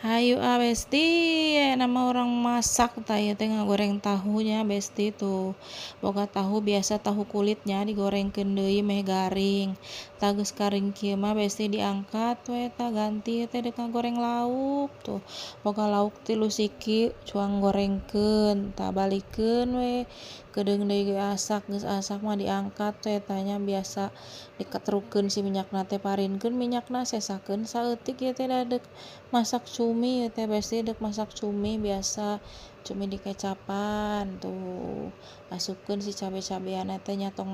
Hayu ah, Besti, nama urang masak. Tah, ieu teh ngagoreng tahunya, Besti. Tuh, boga tahu biasa, tahu kulitnya digorengkeun deui meh garing. Tah, geus garing kieu mah, Besti, diangkat we. Tah, ganti teh dek ngagoreng lauk. Tuh, boga lauk tilu siki, cuang gorengkeun. Tah, balikeun we, keudeung deui ge asak. Geus asak mah diangkat we. Tah nya, biasa diketrukeun si minyakna teh, parinkeun minyakna, sesakeun saeutik. Ieu teh dek masak cumi ieu teh, Besti, dek masak cumi biasa, cumi dikecapan. Tuh, asupkeun si cabe-cabean teh nya, tong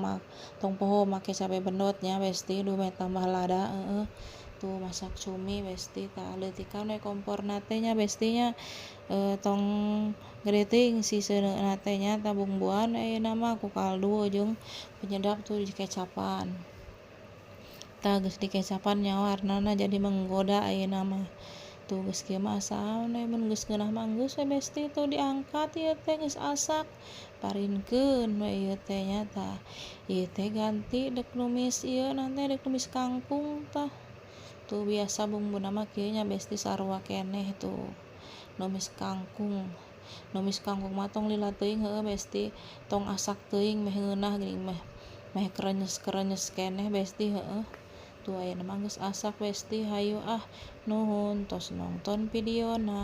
tong poho make cabe bendot nya, Besti. Duh, meh tambah lada, heeh. Tuh, masak cumi, Besti. Tah, leutikan we komporna teh nya, Besti nya, tong gede teuing si seuneuna teh nya. Tah, bumbuan ayeuna mah ku kaldu jeung penyedap. Tuh, dikecapan. Tah, geus dikecapan nya, warnana jadi menggoda ayeuna mah. Tuh, geus kieu mah asaan we. Mun geus ngeunah mah geus we, Besti. Tuh, diangkat ieu teh, geus asak, parinkeun we ieu teh nya. Tah, ieu teh ganti dek numis ieu teh, dek numis kangkung. Tah, tuh, biasa bumbuna mah kieu nya, Besti, sarua keneh. Tuh, numis kangkung. Numis kangkung mah tong lila teuing, heueuh, Besti, tong asak teuing, meh ngeunah geuning, meh meh krenyes-krenyes keneh, Besti, heueuh. Tuh, ayeuna mah geus asak, Besti. Hayu ah, nuhun tos nongton videona.